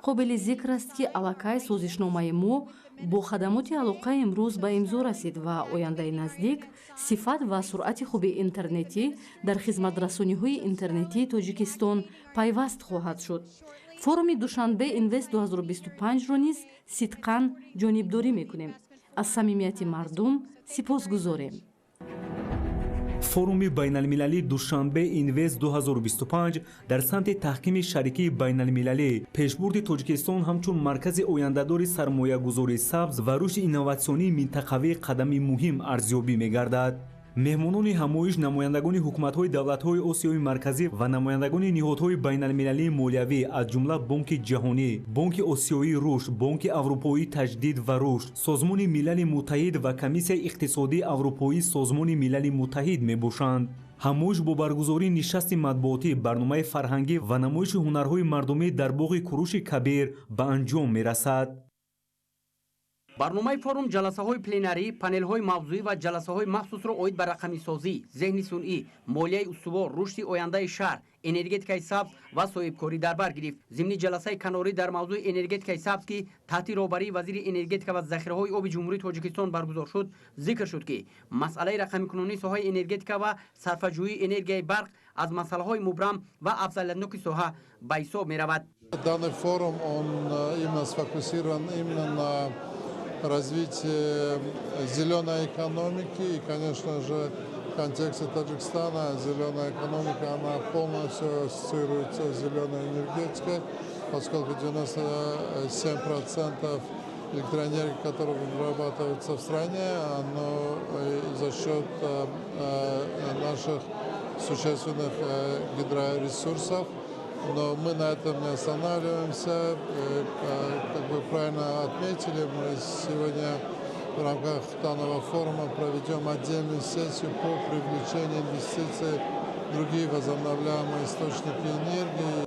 Қобили зикр аст, ки аллакай созишномаи мо бо хадамоти алоқа имрӯз ба имзо расид ва ояндаи наздик сифат ва суръати хуби интернетӣ дар хизматрасониҳои интернетии Тоҷикистон пайваст хоҳад шуд. Форуми Душанбе Инвест 2025-ро низ сидқан ҷонибдорӣ мекунем. Аз самимияти мардум сипосгузорем. Форуми байналмилалии Душанбе Инвест 2025 дар самти таҳкими шарикии байналмилалӣ, пешбурди Тоҷикистон ҳамчун маркази ояндадори сармоягузории сабз ва рушди инноватсионии минтақавӣ қадами муҳим арзёбӣ мегардад. Меҳмонони ҳамоиш намояндагони ҳукуматҳои давлатҳои Осиёи Марказӣ ва намояндагони ниҳодҳои байналмилалии молиявӣ, аз ҷумла Бонки Ҷаҳонӣ, Бонки Осиёии рушд, Бонки Аврупоии таҷдид ва рушд, Созмони Милали Муттаҳид ва Комиссияи иқтисодии Аврупоии Созмони Милали Муттаҳид мебошанд. Ҳамоиш бо баргузории нишасти матбуотӣ, барномаи фарҳангӣ ва намоиши ҳунарҳои мардумӣ дар боғи Куруши Кабир ба анҷом мерасад. Барномаи форум ҷаласаҳои пленарӣ, панелҳои мавзӯӣ ва ҷаласаҳои махсусро оид ба рақамисозӣ, зеҳни сунъӣ, молияи устувор, рушди ояндаи шаҳр, энергетикаи сабз ва соҳибкорӣ дар бар гирифт. Зимни ҷаласаи канорӣ дар мавзӯи энергетикаи сабз, ки таҳти роҳбарии вазири энергетика ва захираҳои оби Ҷумҳурии Тоҷикистон баргузор шуд, зикр шуд, ки масъалаи рақамикунонии соҳаи энергетика ва сарфаҷӯии энергияи барқ аз масъалаҳои мубрам ва афзалиятноки соҳа ба ҳисоб меравад. Данный форум, он именно сфокусирован именно на развитие зеленой экономики. И, конечно же, в контексте Таджикистана зеленая экономика, она полностью ассоциируется с зеленой энергетикой, поскольку 97% электроэнергии, которая вырабатывается в стране, оно за счет наших существенных гидроресурсов. Но мы на этом не останавливаемся. Как вы правильно отметили, мы сегодня в рамках данного форума проведем отдельную сессию по привлечению инвестиций в другие возобновляемые источники энергии.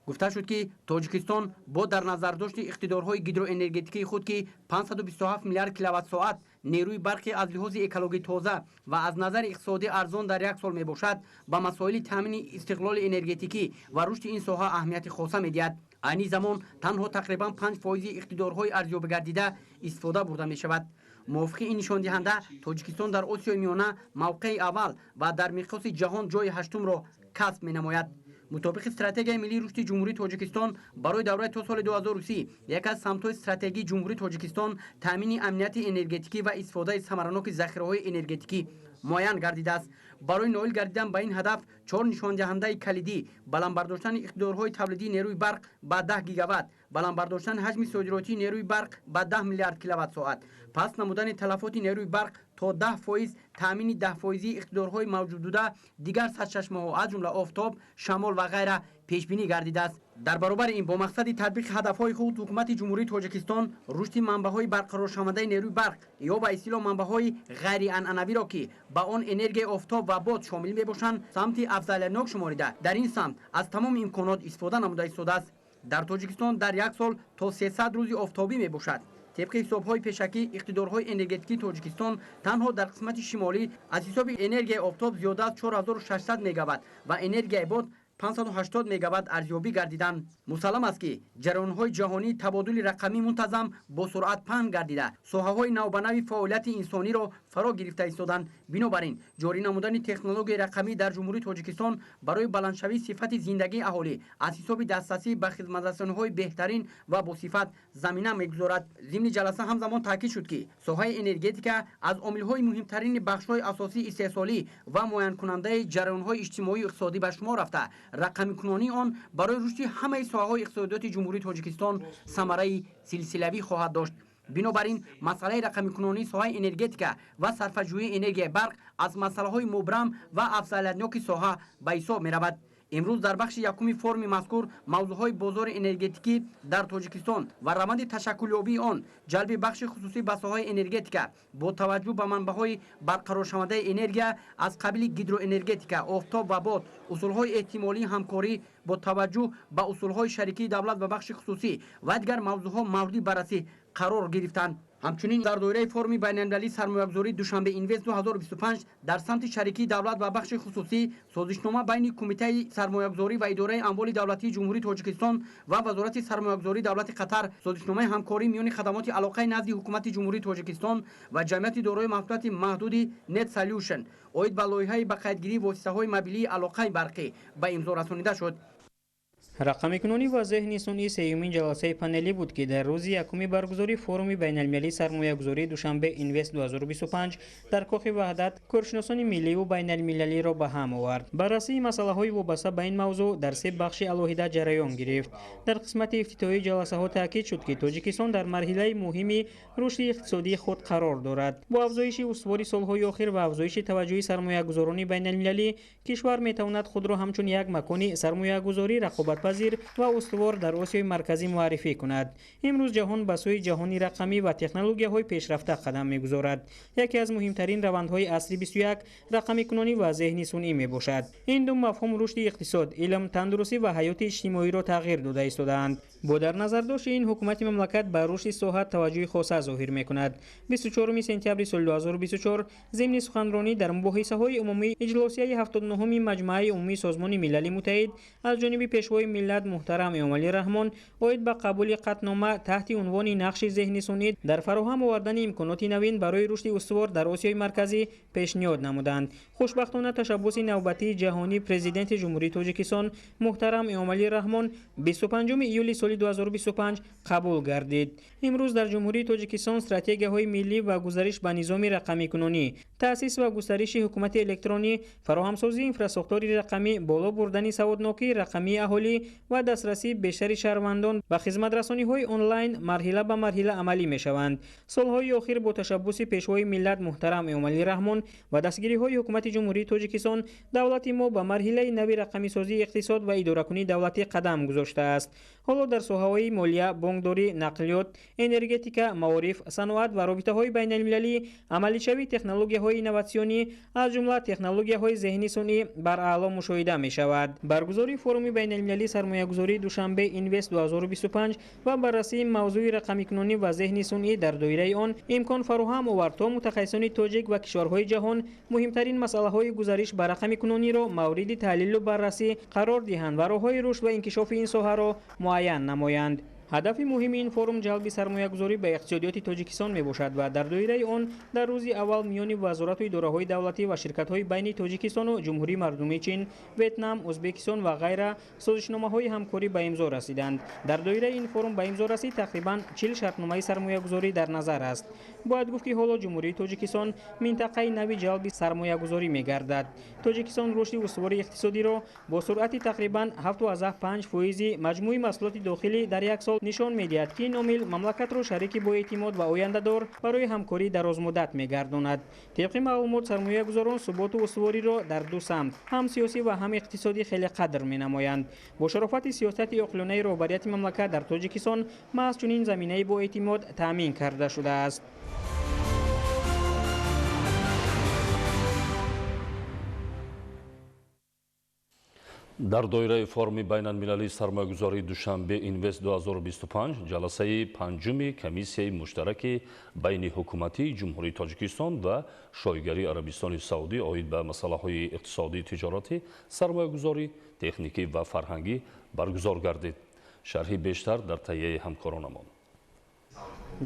Гуфта шуд, ки Тоҷикистон бо дар назардошти иқтидорҳои гидроэнергетикии худ, ки 527 миллиард киловатт-соат нерӯи барқи аз лиҳози экологӣ тоза ва аз назари иқтисодӣ арзон дар як сол мебошад, ба масоили таъмини истиқлоли энергетикӣ ва рушди ин соҳа аҳамияти хоса медиҳад. Айни замон танҳо тақрибан 5 фоизи иқтидорҳои арзёбигардида истифода бурда мешавад. Мувофиқи ин нишондиҳанда, Тоҷикистон дар Осиёи Миёна мавқеи аввал ва дар миқёси ҷаҳон ҷои ҳаштумро касб менамояд. Мутобиқи Стратегияи миллии рушди Ҷумҳурии Тоҷикистон барои давраи то соли 2030, яке аз самтҳои стратегии Ҷумҳурии Тоҷикистон таъмини амнияти энергетикӣ ва истифодаи самараноки захираҳои энергетикӣ муайян гардидааст. Барои ноил гардидан ба ин ҳадаф чор нишондиҳандаи калидӣ: баланд бардоштани иқтидорҳои тавлидии нерӯи барқ ба 10 гигаватт, баланд бардоштани ҳаҷми содиротии нерӯи барқ ба 10 миллиард киловатт-соат, паст намудани талафоти нерӯи барқ то 10%, таъмини 10-фоизии иқтидорҳои мавҷудбуда дигар сарчашмаҳо, аз ҷумла офтоб, шамол ва ғайра пешбинӣ гардидааст. Дар баробари ин, бо мақсади татбиқи ҳадафҳои худ, ҳукумати Ҷумҳурии Тоҷикистон рушди манбаъҳои барқароршавандаи нерӯи барқ ё ба истилоҳ манбаъҳои ғайрианъанавиро, ки ба он энергияи офтоб ва бод шомил мебошанд, самти афзалиятнок шуморида, дар ин самт аз тамоми имконот истифода намуда истодааст. Дар Тоҷикистон дар як сол то 300 рӯзи офтобӣ мебошад. Тибқи ҳисобҳои пешакӣ, иқтидорҳои энергетикии Тоҷикистон танҳо дар қисмати шимолӣ аз ҳисоби энергияи офтоб зиёда аз 4600 мегаватт ва энергияи бод 580 мегаватт арзёбӣ гардиданд. Мусаллам аст, ки ҷараёнҳои ҷаҳонии табодули рақамӣ мунтазам бо суръат паҳн гардида, соҳаҳои навбанави фаъолияти инсониро фаро гирифта истоданд. Бинобар ин, ҷорӣ намудани технологияи рақамӣ дар Ҷумҳурии Тоҷикистон барои баландшавии сифати зиндагии аҳолӣ аз ҳисоби дастрасӣ ба хизматрасониҳои беҳтарин ва босифат замина мегузорад. Зимни ҷаласа ҳамзамон таъкид шуд, ки соҳаи энергетика аз омилҳои муҳимтарини бахшҳои асосии истеҳсолӣ ва муайянкунандаи ҷараёнҳои иҷтимоию иқтисодӣ ба шумор рафта, рақамикунонии он барои рушди ҳамаи соҳаҳои иқтисодиёти Ҷумҳурии Тоҷикистон самараи силсилавӣ хоҳад дошт. Бинобар ин, масъалаи рақамикунонии соҳаи энергетика ва сарфаҷӯии энергияи барқ аз масъалаҳои мубрам ва афзалиятноки соҳа ба ҳисоб меравад. Имрӯз дар бахши якуми форуми мазкур мавзӯъҳои бозори энергетикӣ дар Тоҷикистон ва раванди ташаккулёбии он, ҷалби бахши хусусӣ ба соҳаи энергетика бо таваҷҷӯҳ ба манбаъҳои барқароршавандаи энергия аз қабили гидроэнергетика, офтоб ва бод, усулҳои эҳтимолии ҳамкорӣ бо таваҷҷӯҳ ба усулҳои шарикии давлат ва бахши хусусӣ ва дигар мавзӯъҳо мавриди баррасӣ қарор гирифтанд. Ҳамчунин, дар доираи форуми байналмилалии сармоягузории Душанбе Инвест 2025 дар самти шарикии давлат ва бахши хусусӣ созишнома байни Кумитаи сармоягузорӣ ва идораи амволи давлатии Ҷумҳурии Тоҷикистон ва Вазорати сармоягузории давлати Қатар, созишномаи ҳамкорӣ миёни хадамоти алоқаи назди ҳукумати Ҷумҳурии Тоҷикистон ва ҷамъияти дорои масъулияти маҳдуди Net Solution оид ба лоиҳаи ба қайдгирии воситаҳои мобилии алоқаи барқӣ ба имзо расонида шуд. Рақамикунонӣ ва зеҳни сунъӣ сеюмин ҷаласаи панелӣ буд, ки дар рӯзи якуми баргузории форуми байналмилалии сармоягузории Душанбе Инвест 2025 дар Кохи Ваҳдат коршиносони милливу байналмилалиро ба ҳам овард. Баррасии масъалаҳои вобаста ба ин мавзӯъ дар се бахши алоҳида ҷараён гирифт. Дар қисмати ифтитоҳии ҷаласаҳо таъкид шуд, ки Тоҷикистон дар марҳилаи муҳими рушди иқтисодии худ қарор дорад. Бо афзоиши устувори солҳои охир ва афзоиши таваҷҷӯҳи сармоягузорони байналмилалӣ, кишвар метавонад худро ҳамчун як макони сармоягузорӣ рақобатпазир ва устувор дар Осиёи Марказӣ муаррифӣ кунад. Имрӯз ҷаҳон ба сӯи ҷаҳони рақамӣ ва технологияҳои пешрафта қадам мегузорад. Яке аз муҳимтарин равандҳои асри 21 рақамикунонӣ ва зеҳни сунъӣ мебошад. Ин ду мафҳум рушди иқтисод, илм, тандурустӣ ва ҳаёти иҷтимоиро тағйир дода истодаанд. Бо дар назардошти ин, ҳукумати мамлакат ба рушди соҳа таваҷҷӯҳи хоса зоҳир мекунад. 24 сентябри соли 2024 зимни суханронӣ дар мубоҳисаҳои умумии иҷлосияи 79-уми Маҷмааи умумии Созмони Милали Муттаҳид аз ҷониби пешвои миллат муҳтарам Эмомалӣ Раҳмон оид ба қабули қатънома таҳти унвони «Нақши зеҳни сунъӣ дар фароҳам овардани имконоти навин барои рушди устувор дар Осиёи Марказӣ» пешниҳод намуданд. Хушбахтона, ташаббуси навбатии ҷаҳонии Президенти Ҷумҳурии Тоҷикистон муҳтарам Эмомалӣ Раҳмон 25 июли соли 2025 қабул гардид. Имрӯз дар Ҷумҳурии Тоҷикистон стратегияҳои миллӣ ва гузариш ба низоми рақамикунонӣ, таъсис ва густариши ҳукумати электронӣ, фароҳамсозии инфрасохтори рақамӣ, боло бурдани саводнокии рақамии аҳолӣ ва дастрасии бештари шаҳрвандон ба хизматрасониҳои онлайн марҳила ба марҳила амалӣ мешаванд. Солҳои охир бо ташаббуси пешвои миллат муҳтарам Эмомалӣ Раҳмон ва дастгириҳои ҳукумати Ҷумҳурии Тоҷикистон давлати мо ба марҳилаи нави рақамисозии иқтисод ва идоракунии давлатӣ қадам гузоштааст. Ҳоло дар соҳаҳои молия, бонкдорӣ, нақлиёт, энергетика, маориф, саноат ва робитаҳои байналмилалӣ амалишавии технологияҳои инноватсионӣ, аз ҷумла технологияҳои зеҳни сунъӣ, бараъло мушоҳида мешавад. Баргузории форуми байналмилалии сармоягузории Душанбе Инвест 2025 ва баррасии мавзӯи рақамикунонӣ ва зеҳни сунъӣ дар доираи он имкон фароҳам овард, то мутахассисони тоҷик ва кишварҳои ҷаҳон муҳимтарин масъалаҳои гузариш ба рақамикунониро мавриди таҳлилу баррасӣ қарор диҳанд ва роҳҳои рушд ва инкишофи ин соҳаро муайян намоянд. Ҳадафи муҳими ин форум ҷалби сармоягузорӣ ба иқтисодиёти Тоҷикистон мебошад ва дар доираи он дар рӯзи аввал миёни вазорату идораҳои давлатӣ ва ширкатҳои байни Тоҷикистону Ҷумҳурии Мардумии Чин, Ветнам, Ӯзбекистон ва ғайра созишномаҳои ҳамкорӣ ба имзо расиданд. Дар доираи ин форум ба имзо расид тақрибан 40 шартномаи сармоягузорӣ дар назар аст. Бояд гуфт, ки ҳоло Ҷумҳурии Тоҷикистон минтақаи нави ҷалби сармоягузорӣ мегардад. Тоҷикистон рушди устувори иқтисодиро бо суръати тақрибан 7,5% маҷмӯи маҳсулоти дохилӣ дар як сол нишон медиҳад, ки ин омил мамлакатро шарики боэътимод ва ояндадор барои ҳамкории дарозмуддат мегардонад. Тибқи маълумот, сармоягузорон суботу устувориро дар ду самт, ҳам сиёсӣ ва ҳам иқтисодӣ, хеле қадр менамоянд. Бо шарофати сиёсати оқилонаи роҳбарияти мамлакат дар Тоҷикистон маҳз чунин заминаи боэътимод таъмин карда шудааст. Дар доираи форуми байналмилалии сармоягузории Душанбе Инвест 2025 ҷаласаи панҷуми комиссияи муштараки байни ҳукуматии Ҷумҳурии Тоҷикистон ва Шоҳигарии Арабистони Саудӣ оид ба масъалаҳои иқтисодӣ, тиҷоратӣ, сармоягузорӣ, техникӣ ва фарҳангӣ баргузор гардид. Шарҳи бештар дар таҳияи ҳамкоронамон.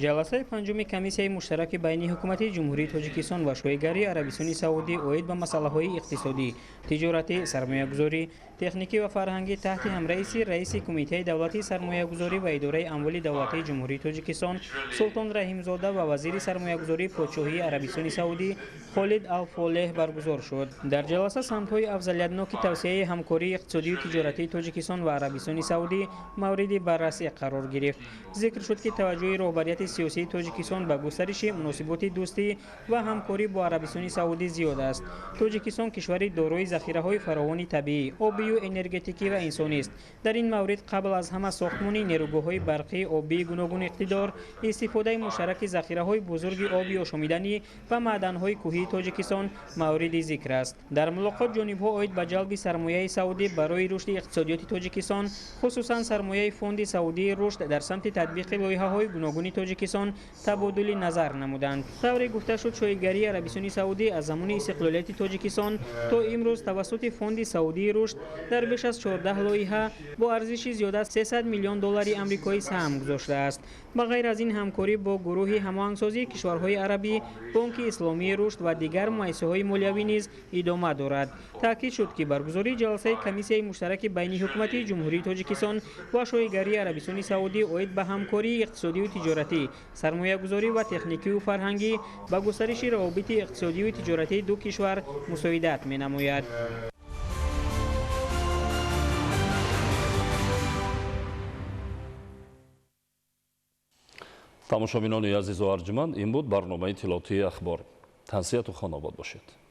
Ҷаласаи панҷуми комиссияи муштараки байни ҳукумати Ҷумҳурии Тоҷикистон ва Шоҳигарии Арабистони Саудӣ оид ба масъалаҳои иқтисодӣ, тиҷоратӣ, сармоягузорӣ, техникӣ ва фарҳангӣ таҳти ҳамраиси раиси Кумитаи давлатии сармоягузорӣ ва идораи амволи давлатии Ҷумҳурии Тоҷикистон Султон Раҳимзода ва вазири сармоягузории Подшоҳии Арабистони Саудӣ Холид Алфолеҳ баргузор шуд. Дар ҷаласа самтҳои афзалиятноки тавсеаи ҳамкории иқтисодию тиҷоратии Тоҷикистон ва Арабистони Саудӣ мавриди баррасӣ қарор гирифт. Зикр шуд, ки таваҷҷӯҳи роҳбарияти сиёсии Тоҷикистон ба густариши муносиботи дӯстӣ ва ҳамкорӣ бо Арабистони Саудӣ зиёд аст. Тоҷикистон кишвари дорои захираҳои фаровони табиӣ, обию энергетикӣ ва инсонист. Дар ин маврид қабл аз ҳама сохтмони нерӯгоҳҳои барқии обии гуногун иқтидор, истифодаи муштараки захираҳои бузурги оби ошомиданӣ ва маъданҳои кӯҳии Тоҷикистон мавриди зикр аст. Дар мулоқот ҷонибҳо оид ба ҷалби сармояи саудӣ барои рушди иқтисодиёти Тоҷикистон, хусусан сармояи фонди саудии рушд дар самти татбиқи лоиҳаҳои гуногуни Тоҷикистон табодули назар намуданд. Тавре гуфта шуд, Шоҳигарии Арабистони Саудӣ аз замони истиқлолияти Тоҷикистон то имрӯз тавассути фонди саудии рушд дар беш аз 14 лоиҳа бо арзиши зиёда аз 300 миллион доллари амрикоӣ саҳм гузоштааст. Ба ғайр аз ин, ҳамкорӣ бо гурӯҳи ҳамоҳангсозии кишварҳои арабӣ, Бонки Исломии рушд ва дигар муассисаҳои молиявӣ низ идома дорад. Таъкид шуд, ки баргузории ҷаласаи комиссияи муштараки байни ҳукуматии Ҷумҳурии Тоҷикистон ва Шоҳигарии Арабистони Саудӣ оид ба ҳамкории иқтисодию тиҷоратӣ, сармоягузорӣ ва техникию фарҳангӣ ба густариши равобити иқтисодию тиҷоратии ду кишвар мусоидат менамояд. Тамошобинони азизу арҷуманд, ин буд барномаи иттилоотии Ахбор. Тансиҳату хонобод бошед.